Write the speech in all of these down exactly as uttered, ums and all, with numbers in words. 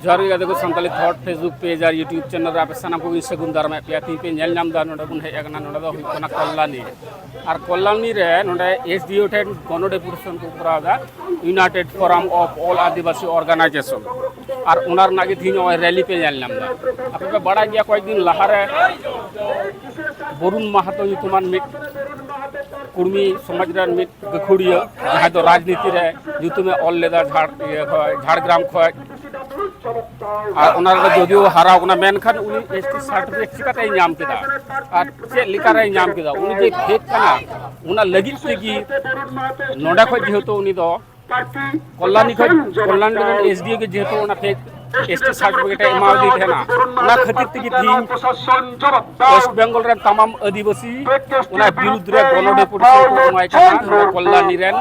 ᱡᱚᱦᱟᱨ ᱜᱮ ᱜᱟᱛᱮ ᱠᱚ, ᱥᱟᱱᱛᱟᱞᱤ ᱛᱷᱚᱴ Facebook ᱯᱮᱡᱽ ᱟᱨ YouTube ᱪᱮᱱᱮᱞ ᱨᱮ ᱟᱯᱮ ᱥᱟᱱᱟᱢ ᱠᱚᱜᱮᱧ ᱥᱟᱹᱜᱩᱱ ᱫᱟᱨᱟᱢᱮᱫ ᱯᱮᱭᱟ᱾ ᱛᱤᱦᱤᱧ ᱯᱮ ᱧᱮᱞ ᱧᱟᱢ ᱮᱫᱟ, ᱱᱚᱰᱮ ᱵᱚᱱ ᱦᱮᱡ ᱟᱠᱟᱱᱟ, ᱱᱚᱰᱮ ᱫᱚ ᱦᱩᱭᱩᱜ ᱠᱟᱱᱟ ᱠᱚᱞᱞᱟᱱᱤ᱾ ᱟᱨ ᱠᱚᱞᱞᱟᱱᱤ ᱨᱮ ᱱᱚᱰᱮ ᱮᱥ ᱰᱤ ᱳ ᱴᱷᱮᱱ ᱜᱚᱱᱚ ᱰᱮᱯᱩᱴᱮᱥᱚᱱ ᱠᱚ ᱠᱚᱨᱟᱣ ᱮᱫᱟ, United Forum of All Adivasi Organization᱾ ᱟᱨ ᱚᱱᱟ ᱨᱮᱱᱟᱜ ᱜᱮ ᱛᱤᱦᱤᱧ ᱱᱚᱜᱼᱚᱭ ᱨᱮᱞᱤ ᱯᱮ ᱧᱮᱞ ᱧᱟᱢ ᱮᱫᱟ᱾ ᱟᱯᱮ ᱯᱮ ᱵᱟᱲᱟᱭ ᱜᱮᱭᱟ, ᱠᱚᱭᱮᱠ ᱫᱤᱱ ᱞᱟᱦᱟᱨᱮ ᱵᱚᱨᱩᱱ ᱢᱟᱦᱟᱛᱚ ᱧᱩᱛᱩᱢᱟᱱ ᱢᱤᱫ ᱠᱩᱲᱢᱤ ᱥᱚᱢᱟᱡᱽ ᱨᱮᱱ ᱢᱤᱫ ᱜᱟᱹᱠᱷᱩᱲᱤᱭᱟᱹ, ᱡᱟᱦᱟᱸᱭ ᱫᱚ ᱨᱟᱡᱽᱱᱤᱛᱤ ᱨᱮ ᱧᱩᱛᱩᱢᱮ ᱚᱞ ᱞᱮᱫᱟ ᱡᱷᱟᱲ-, ᱤᱭᱟᱹ ᱠᱷᱚᱡ, ᱡᱷᱟᱲᱜᱨᱟᱢ ᱠᱷᱚᱡ᱾ ᱟᱨ ᱚᱱᱟ ᱨᱮᱫᱚ ᱡᱚᱫᱤᱭᱳ ᱦᱟᱨᱟᱣ ᱠᱟᱱᱟ, ᱢᱮᱱᱠᱷᱟᱱ ᱩᱱᱤ ᱮᱥ ᱴᱤ ᱥᱟᱨᱴᱤᱯᱷᱤᱠᱮᱴ ᱪᱤᱠᱟᱛᱮᱭ ᱧᱟᱢ ᱠᱮᱫᱟ ᱟᱨ ᱪᱮᱫ ᱞᱮᱠᱟᱨᱮᱭ ᱧᱟᱢ ᱠᱮᱫᱟ? ᱩᱱᱤ ᱡᱮ ᱯᱷᱮᱠ ᱠᱟᱱᱟ, ᱚᱱᱟ ᱞᱟᱹᱜᱤᱫ ᱛᱮᱜᱮ ᱱᱚᱰᱮ ᱠᱷᱚᱡ ᱡᱮᱦᱮᱛᱩ ᱩᱱᱤ ᱫᱚ ᱠᱚᱞᱞᱟᱱᱤ ᱠᱷᱚᱡ, ᱠᱚᱞᱞᱟᱱᱤ ᱨᱮᱱ ᱮᱥ ᱰᱤ ᱳ ᱜᱮ ᱡᱮᱦᱮᱛᱩ ᱚᱱᱟ ᱯᱷᱮᱠ ᱮᱥ ᱴᱤ ᱥᱟᱨᱴᱤᱯᱷᱤᱠᱮᱴ ᱮ ᱮᱢᱟᱣᱟᱫᱮ ᱛᱟᱦᱮᱱᱟ, ᱚᱱᱟ ᱠᱷᱟᱹᱛᱤᱨ ᱛᱮᱜᱮ ᱛᱤᱦᱤᱧ ᱳᱭᱮᱥᱴ ᱵᱮᱝᱜᱚᱞ ᱨᱮᱱ ᱛᱟᱢᱟᱢ ᱟᱹᱫᱤᱵᱟᱹᱥᱤ ᱚᱱᱟ ᱵᱤᱨᱩᱫᱽ ᱨᱮ ᱜᱚᱱᱚ ᱰᱮᱯᱩᱴᱮᱥᱚᱱ ᱠᱚ ᱮᱢᱟᱭ ᱠᱟᱱᱟ ᱱᱚᱰᱮ ᱠᱚᱞᱞᱟᱱᱤ ᱨᱮᱱ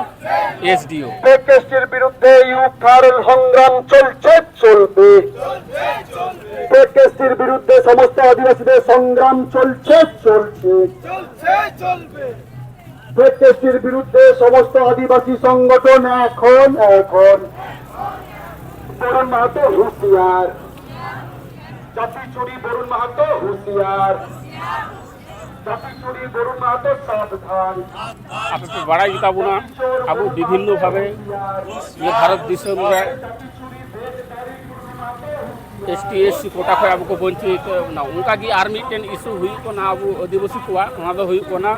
ᱮᱥ ᱰᱤ ᱳ᱾ ᱯᱷᱮᱠ ᱮᱥ ᱴᱤ ᱵᱤᱨᱩᱫᱽ ᱨᱮ ᱤᱭᱩᱛᱷ ᱟᱨ ᱥᱚᱝᱜᱨᱟᱢ ᱪᱚᱞᱪᱮ ᱪᱚᱞᱵᱮ। ফেক এসটির বিরুদ্ধে সমস্ত আদিবাসীদের সংগ্রাম চলছে, চলছে। ফেক এসটির বিরুদ্ধে সমস্ত আদিবাসী সংগঠন এখন, এখন। বরুণ মাহাতো হুঁশিয়ার। জাতি চুরি বরুণ মাহাতো হুঁশিয়ার। জাতি চুরি বরুণ মাহাতো সাবধান। ᱟᱯᱮ ᱯᱮ ᱵᱟᱲᱟᱭ ᱜᱮᱛᱟ ᱵᱚᱱᱟ, ᱟᱵᱚ ᱵᱤᱵᱷᱤᱱᱱᱚ ᱵᱷᱟᱵᱮ ᱱᱤᱭᱟᱹ ᱵᱷᱟᱨᱚᱛ ᱫᱤᱥᱚᱢ ᱨᱮ ᱮᱥ ᱴᱤ ᱮᱥ ᱥᱤ ᱠᱳᱴᱟ ᱠᱷᱚᱱ ᱟᱵᱚ ᱠᱚ ᱵᱚᱧᱪᱤᱛ ᱵᱚᱱᱟ᱾ ᱚᱱᱠᱟ ᱜᱮ ᱟᱨ ᱢᱤᱫᱴᱮᱱ ᱤᱥᱩ ᱦᱩᱭᱩᱜ ᱠᱟᱱᱟ ᱟᱵᱚ ᱟᱹᱫᱤᱵᱟᱹᱥᱤ ᱠᱚᱣᱟᱜ, ᱚᱱᱟ ᱫᱚ ᱦᱩᱭᱩᱜ ᱠᱟᱱᱟ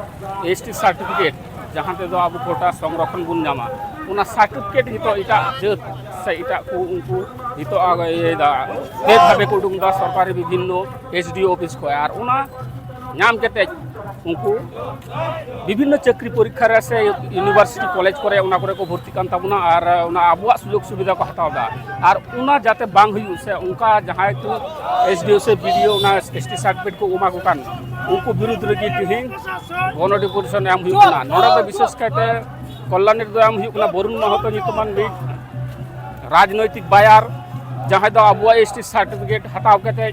ᱮᱥ ᱴᱤ ᱥᱟᱨᱴᱤᱯᱷᱤᱠᱮᱴ, ᱡᱟᱦᱟᱸ ᱛᱮᱫᱚ ᱟᱵᱚ ᱠᱳᱴᱟ ᱥᱚᱝᱨᱚᱠᱷᱚᱱ ᱵᱚᱱ ᱧᱟᱢᱟ᱾ ᱚᱱᱟ ᱥᱟᱨᱴᱤᱯᱷᱤᱠᱮᱴ ᱱᱤᱛᱚᱜ ᱮᱴᱟᱜ ᱡᱟᱹᱛ ᱥᱮ ᱮᱴᱟᱜ ᱠᱚ ᱩᱱᱠᱩ ᱱᱤᱛᱚᱜ ᱤᱭᱟᱹᱭᱮᱫᱟ, ᱯᱷᱮᱠ ᱵᱷᱟᱵᱮ ᱠᱚ ᱩᱰᱩᱠ ᱮᱫᱟ ᱥᱚᱨᱠᱟᱨᱤ ᱵᱤᱵᱷᱤᱱᱱᱚ ᱮᱥ ᱰᱤ ᱳ ᱚᱯᱷᱤᱥ ᱠᱷᱚᱱ᱾ ᱟᱨ ᱚᱱᱟ ᱧᱟᱢ ᱠᱟᱛᱮ ᱩᱱᱠᱩ ᱵᱤᱵᱷᱤᱱᱱᱚ ᱪᱟᱹᱠᱨᱤ ᱯᱚᱨᱤᱠᱠᱷᱟ ᱨᱮ ᱥᱮ ᱤᱭᱩᱱᱤᱵᱷᱟᱨᱥᱤᱴᱤ ᱠᱚᱞᱮᱡᱽ ᱠᱚᱨᱮ ᱚᱱᱟ ᱠᱚᱨᱮ ᱠᱚ ᱵᱷᱚᱨᱛᱤᱜ ᱠᱟᱱ ᱛᱟᱵᱚᱱᱟ ᱟᱨ ᱚᱱᱟ ᱟᱵᱚᱣᱟᱜ ᱥᱩᱡᱳᱜᱽ ᱥᱩᱵᱤᱫᱷᱟ ᱠᱚ ᱦᱟᱛᱟᱣ ᱮᱫᱟ᱾ ᱟᱨ ᱚᱱᱟ ᱡᱟᱛᱮ ᱵᱟᱝ ᱦᱩᱭᱩᱜ ᱥᱮ ᱚᱱᱠᱟ ᱡᱟᱦᱟᱸᱭ ᱠᱚ ᱮᱥ ᱰᱤ ᱳ ᱥᱮ ᱵᱤ ᱰᱤ ᱳ ᱚᱱᱟ ᱮᱥ ᱴᱤ ᱥᱟᱨᱴᱤᱯᱷᱤᱠᱮᱴ ᱠᱚ ᱮᱢᱟ ᱠᱚ ᱠᱟᱱ, ᱩᱱᱠᱩ ᱵᱤᱨᱩᱫᱽ ᱨᱮᱜᱮ ᱛᱮᱦᱮᱧ ᱜᱚᱱᱚ ᱰᱮᱯᱩᱴᱮᱥᱚᱱ ᱮᱢ ᱦᱩᱭᱩᱜ ᱠᱟᱱᱟ᱾ ᱱᱚᱰᱮ ᱫᱚ ᱵᱤᱥᱮᱥ ᱠᱟᱭᱛᱮ ᱠᱚᱞᱞᱟᱱᱤ ᱨᱮᱫᱚ ᱮᱢ ᱦᱩᱭᱩᱜ ᱠᱟᱱᱟ ᱵᱚᱨᱩᱱ ᱢᱟᱦᱟᱛᱚ ᱧᱩᱛᱩᱢᱟᱱ ᱢᱤᱫ ᱨᱟᱡᱽᱱᱳᱭᱛᱤᱠ ᱵᱟᱭᱟᱨ, ᱡᱟᱦᱟᱸᱭ ᱫᱚ ᱟᱵᱚᱣᱟᱜ ᱮᱥ ᱴᱤ ᱥᱟᱨᱴᱤᱯᱷᱤᱠᱮᱴ ᱦᱟᱛᱟᱣ ᱠᱟᱛᱮ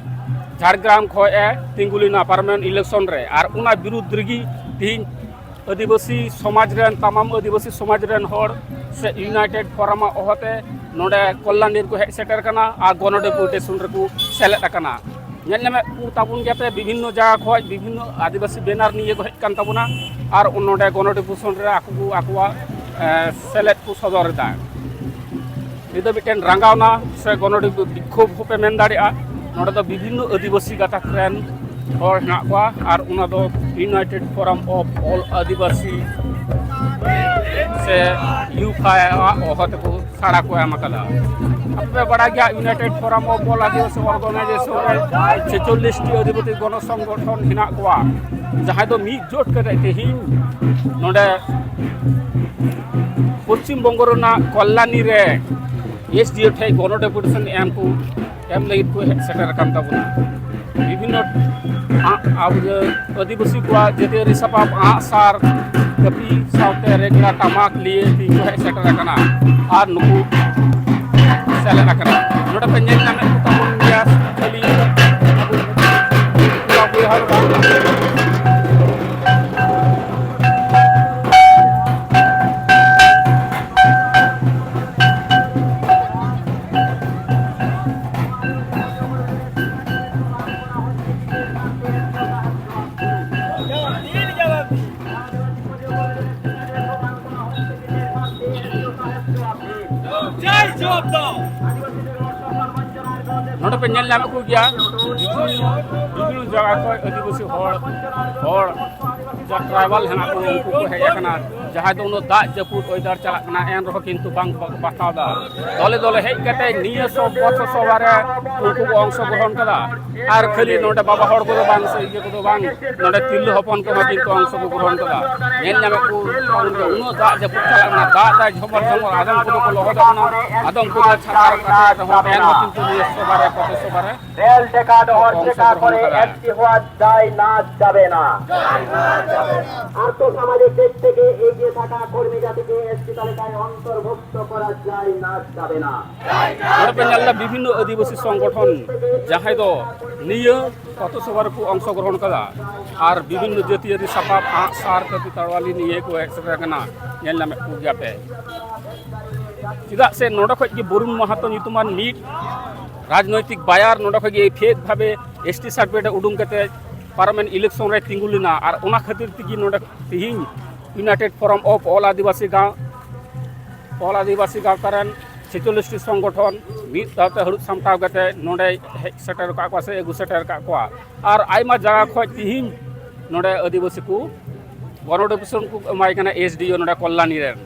ᱡᱷᱟᱲᱜᱨᱟᱢ ᱠᱷᱚᱱ ᱮ ᱛᱤᱸᱜᱩ ᱞᱮᱱᱟ ᱯᱟᱨᱢᱟᱱᱮᱱᱴ ᱤᱞᱮᱠᱥᱚᱱ ᱨᱮ᱾ ᱟᱨ ᱚᱱᱟ ᱵᱤᱨᱩᱫᱽ ᱨᱮᱜᱮ ᱛᱮᱦᱮᱧ ᱟᱹᱫᱤᱵᱟᱹᱥᱤ ᱥᱚᱢᱟᱡᱽ ᱨᱮᱱ, ᱛᱟᱢᱟᱢ ᱟᱹᱫᱤᱵᱟᱹᱥᱤ ᱥᱚᱢᱟᱡᱽ ᱨᱮᱱ ᱦᱚᱲ ᱥᱮ ᱤᱭᱩᱱᱟᱭᱴᱮᱰ ᱯᱷᱳᱨᱟᱢ ᱟᱜ ᱦᱚᱦᱚᱛᱮ ᱱᱚᱰᱮ ᱠᱚᱞᱞᱟᱱᱤ ᱨᱮᱠᱚ ᱦᱮᱡ ᱥᱮᱴᱮᱨ ᱟᱠᱟᱱᱟ ᱟᱨ ᱜᱚᱱᱚᱰᱤᱯᱩ ᱥᱴᱮᱥᱚᱱ ᱨᱮᱠᱚ ᱥᱮᱞᱮᱫ ᱟᱠᱟᱱᱟ᱾ ᱧᱮᱞ ᱧᱟᱢᱮᱫ ᱠᱚ ᱛᱟᱵᱚᱱ ᱜᱮᱭᱟᱯᱮ, ᱵᱤᱵᱷᱤᱱᱱᱚ ᱡᱟᱭᱜᱟ ᱠᱷᱚᱱ ᱵᱤᱵᱷᱤᱱᱱᱚ ᱟᱹᱫᱤᱵᱟᱹᱥᱤ ᱵᱮᱱᱟᱨ ᱱᱤᱭᱮ ᱠᱚ ᱦᱮᱡ ᱠᱟᱱ ᱛᱟᱵᱚᱱᱟ ᱟᱨ ᱱᱚᱰᱮ ᱜᱚᱱᱚᱰᱤᱯᱩ ᱥᱴᱮᱥᱚᱱ ᱨᱮ ᱟᱠᱚ ᱠᱚ ᱟᱠᱚᱣᱟᱜ, ᱮ, ᱥᱮᱞᱮᱫ ᱠᱚ ᱥᱚᱫᱚᱨ ᱮᱫᱟ᱾ ᱱᱤᱭᱟᱹ ᱫᱚ ᱢᱤᱫᱴᱮᱱ ᱨᱟᱸᱜᱟᱣᱱᱟ ᱥᱮ ᱜᱚᱱᱚᱰᱤᱯᱩ ᱵᱤᱠᱠᱷᱳᱵ ᱦᱚᱸᱯᱮ ᱢᱮᱱ ᱫᱟᱲᱮᱭᱟᱜᱼᱟ᱾ ᱱᱚᱰᱮ ᱫᱚ ᱵᱤᱵᱷᱤᱱᱱᱚ ᱟᱹᱫᱤᱵᱟᱹᱥᱤ ᱜᱟᱛᱟᱠ ᱨᱮᱱ ᱦᱚᱲ ᱦᱮᱱᱟᱜ ᱠᱚᱣᱟ ᱟᱨ ᱚᱱᱟ ᱫᱚ United Forum of All ᱟᱹᱫᱤᱵᱟᱹᱥᱤ ᱥᱮ ᱭᱩᱯᱷᱟᱭ ᱟᱜ ᱦᱚᱦᱚ ᱛᱮᱠᱚ ᱥᱟᱲᱟ ᱠᱚ ᱮᱢ ᱟᱠᱟᱫᱟ᱾ ᱟᱯᱮ ᱯᱮ ᱵᱟᱲᱟᱭ ᱜᱮᱭᱟ, United Forum of All Adivasi organisation ᱨᱮ ᱪᱷᱮᱪᱚᱞᱞᱤᱥ ᱴᱤ ᱟᱹᱫᱤᱵᱟᱹᱥᱤ ᱜᱚᱱᱚ ᱥᱚᱝᱜᱚᱴᱷᱚᱱ ᱦᱮᱱᱟᱜ ᱠᱚᱣᱟ, ᱡᱟᱦᱟᱸᱭ ᱫᱚ ᱢᱤᱫ ᱡᱳᱴ ᱠᱟᱛᱮ ᱛᱮᱦᱮᱧ ᱱᱚᱰᱮ ᱯᱚᱥᱪᱤᱢ ᱵᱚᱝᱜᱚ ᱨᱮᱱᱟᱜ ᱠᱚᱞᱞᱟᱱᱤ ᱨᱮ ᱮᱥ ᱰᱤ ᱳ ᱴᱷᱮᱱ ᱜᱚᱱᱚ ᱰᱮᱯᱩᱴᱮᱥᱚᱱ ᱮᱢ ᱠᱚ, ᱮᱢ ᱞᱟᱹᱜᱤᱫ ᱠᱚ ᱦᱮᱡ ᱥᱮᱴᱮᱨ ᱟᱠᱟᱱ ᱛᱟᱵᱚᱱᱟ᱾ ᱵᱤᱵᱷᱤᱱᱱᱚ ᱟᱸᱜ, ᱟᱵᱚ ᱡᱮ ᱟᱹᱫᱤᱵᱟᱹᱥᱤ ᱠᱚᱣᱟᱜ ᱡᱟᱹᱛᱤᱭᱟᱹᱨᱤ ᱥᱟᱯᱟᱵ ᱟᱸᱜ, ᱥᱟᱨ, ᱠᱟᱹᱯᱤ ᱥᱟᱶᱛᱮ ᱨᱮᱜᱽᱲᱟ, ᱴᱟᱢᱟᱠ ᱞᱤᱭᱮ ᱛᱮᱦᱮᱧ ᱠᱚ ᱦᱮᱡ ᱥᱮᱴᱮᱨ ᱟᱠᱟᱱᱟ ᱟᱨ ᱱᱩᱠᱩ ᱥᱮᱞᱮᱫ ᱟᱠᱟᱱᱟ᱾ ᱱᱚᱰᱮ ᱯᱮ ᱧᱮᱞ ᱧᱟᱢᱮᱫ ᱠᱚ ᱛᱟᱵᱚᱱ ᱜᱮᱭᱟ ᱠᱷᱟᱹᱞᱤ ᱟᱵᱚ ᱠᱚᱲᱟ ᱵᱚᱭᱦᱟ ᱫᱚ ᱵᱟᱝ᱾ ᱱᱚᱰᱮ ᱯᱮ ᱧᱮᱞ ᱧᱟᱢᱮᱫ ᱠᱚᱜᱮᱭᱟ, ᱵᱤᱵᱷᱤᱱᱱᱚ ᱵᱤᱵᱷᱤᱱᱱᱚ ᱡᱟᱭᱜᱟ ᱠᱷᱚᱱ ᱟᱹᱫᱤᱵᱟᱹᱥᱤ ᱦᱚᱲ, ᱦᱚᱲ ᱡᱟ ᱴᱨᱟᱭᱵᱟᱞ ᱦᱮᱱᱟᱜ ᱠᱚ, ᱩᱱᱠᱩ ᱠᱚ ᱦᱮᱡ ᱟᱠᱟᱱᱟ᱾ ᱡᱟᱦᱟᱸᱭ ᱫᱚ ᱩᱱᱟᱹᱜ ᱫᱟᱜ ᱡᱟᱹᱯᱩᱫ ᱚᱭᱮᱫᱟᱨ ᱪᱟᱞᱟᱜ ᱠᱟᱱᱟ, ᱮᱱ ᱨᱮᱦᱚᱸ ᱠᱤᱱᱛᱩ ᱵᱟᱝ ᱵᱟᱛᱟᱣ ᱮᱫᱟ᱾ ᱫᱚᱞᱮ ᱫᱚᱞᱮ ᱦᱮᱡ ᱠᱟᱛᱮ ᱱᱤᱭᱟᱹ ᱥᱚᱵ ᱯᱚᱛᱷ ᱥᱚᱵᱷᱟ ᱨᱮ ᱩᱱᱠᱩ ᱠᱚ ᱚᱝᱥᱚ ᱜᱨᱚᱦᱚᱱ ᱠᱟᱫᱟ᱾ ᱟᱨ ᱠᱷᱟᱹᱞᱤ ᱱᱚᱰᱮ ᱵᱟᱵᱟ ᱦᱚᱲ ᱠᱚᱫᱚ ᱵᱟᱝ ᱥᱮ ᱤᱭᱟᱹ ᱠᱚᱫᱚ ᱵᱟᱝ, ᱱᱚᱰᱮ ᱛᱤᱨᱞᱟᱹ ᱦᱚᱯᱚᱱ ᱠᱚᱦᱚᱸ ᱠᱤᱱᱛᱩ ᱚᱝᱥᱚ ᱠᱚ ᱜᱨᱚᱦᱚᱱ ᱠᱟᱫᱟ᱾ ᱧᱮᱞ ᱧᱟᱢᱮᱫ ᱠᱚ ᱛᱟᱵᱚᱱ ᱯᱮ, ᱩᱱᱟᱹᱜ ᱫᱟᱜ ᱡᱟᱹᱯᱩᱫ ᱪᱟᱞᱟᱜ ᱠᱟᱱᱟ, ᱫᱟᱜ ᱫᱟᱭ ᱡᱷᱚᱢᱚᱨ ᱡᱷᱚᱢᱚᱨ, ᱟᱫᱚᱢ ᱠᱚᱫᱚ ᱠᱚ ᱞᱚᱦᱚᱫᱚᱜ ᱠᱟᱱᱟ, ᱟᱫᱚᱢ ᱠᱚᱫᱚ ᱪᱷᱟᱛᱟ ᱨᱮ ᱠᱟᱛᱮ ᱨᱮᱦᱚᱸ ᱮᱱ ᱦᱚᱸ ᱠᱤᱱᱛু ᱱᱤᱭᱟᱹ ᱥᱚᱵᱷᱟ ᱨᱮ, ᱯᱚᱛᱷ ᱥᱚᱵᱷᱟ ᱨᱮ রেল টেকা ডহর অংশ টেকা গ্রহণ করে করা। এসটি হওয়ার দায় না যাবে না। আর্থ সামাজিক দিক থেকে এগিয়ে থাকা কর্মী জাতিকে এসটি তালিকায় অন্তর্ভুক্ত করা যায় না যাবে না। ᱱᱚᱰᱮ ᱯᱮ ᱧᱮᱞ ᱮᱫᱟ ᱵᱤᱵᱷᱤᱱᱱᱚ ᱟᱹᱫᱤᱵᱟᱹᱥᱤ ᱥᱚᱝᱜᱚᱴᱷᱚᱱ, ᱡᱟᱦᱟᱸᱭ ᱫᱚ ᱱᱤᱭᱟᱹ ᱯᱚᱛᱷ ᱥᱚᱵᱷᱟ ᱨᱮᱠᱚ ᱚᱝᱥᱚ ᱜᱨᱚᱦᱚᱱ ᱠᱟᱫᱟ ᱟᱨ ᱵᱤᱵᱷᱤᱱᱱᱚ ᱡᱟᱹᱛᱤᱭᱟᱹᱨᱤ ᱥᱟᱯᱟᱵ ᱟᱸᱜ ᱥᱟᱨ ᱠᱟᱹᱯᱤ ᱛᱟᱲᱣᱟᱞᱤ ᱱᱤᱭᱟᱹ ᱠᱚ ᱦᱮᱡ ᱥᱮᱴᱮᱨ ᱟᱠᱟᱱᱟ᱾ ᱧᱮᱞ ᱧᱟᱢᱮᱫ ᱠᱚ ᱜᱮᱭᱟ ᱯᱮ᱾ ᱪᱮᱫᱟᱜ ᱥᱮ ᱱᱚᱰᱮ ᱠᱷᱚᱱ ᱜᱮ ᱵᱚᱨᱩᱱ ᱢᱟᱦᱟᱛᱚ ᱧᱩᱛᱩᱢᱟᱱ ᱢᱤᱫ ᱨᱟᱡᱽᱱᱳᱭᱛᱤᱠ ᱵᱟᱭᱟᱨ ᱱᱚᱰᱮ ᱠᱷᱚᱱ ᱜᱮ ᱯᱷᱮᱠ ᱵᱷᱟᱵᱮ ᱮᱥᱴᱤ ᱥᱟᱨᱴᱤᱯᱷᱤᱠᱮᱴ ᱩᱰᱩᱝ ᱠᱟᱛᱮ ᱯᱟᱨᱚᱢᱮᱱ ᱤᱞᱮᱠᱥᱚᱱ ᱨᱮ ᱛᱤᱸᱜᱩ ᱞᱮᱱᱟ, ᱟᱨ ᱚᱱᱟ ᱠᱷᱟᱹᱛᱤᱨ ᱛᱮᱜᱮ ᱱᱚᱰᱮ ᱛᱮᱦᱮᱧ United Forum of All Adivasi ᱜᱟᱶ ᱚᱞ ᱟᱹᱫᱤᱵᱟᱹᱥᱤ ᱜᱟᱶᱛᱟ ᱨᱮᱱ ᱪᱷᱮᱪᱚᱞᱞᱤᱥ ᱴᱤ ᱥᱚᱝᱜᱚᱴᱷᱚᱱ ᱢᱤᱫ ᱫᱷᱟᱣᱛᱮ ᱦᱟᱹᱲᱩᱵ ᱥᱟᱢᱴᱟᱣ ᱠᱟᱛᱮ ᱱᱚᱰᱮ ᱦᱮᱡ ᱥᱮᱴᱮᱨ ᱟᱠᱟᱫ ᱠᱚᱣᱟ ᱥᱮ ᱟᱹᱜᱩ ᱥᱮᱴᱮᱨ ᱟᱠᱟᱫ ᱠᱚᱣᱟ᱾ ᱟᱨ ᱟᱭᱢᱟ ᱡᱟᱭᱜᱟ ᱠᱷᱚᱱ ᱛᱤᱦᱤᱧ ᱱᱚᱰᱮ ᱟᱹᱫᱤᱵᱟᱹᱥᱤ ᱠᱚ ᱜᱚᱱᱚᱰᱤᱯᱩᱥᱚᱱ ᱠᱚ ᱮᱢᱟᱭ ᱠᱟᱱᱟ ᱮᱥ ᱰᱤ ᱳ ᱱᱚᱰᱮ ᱠᱚᱞᱞᱟᱱᱤ ᱨᱮᱱ᱾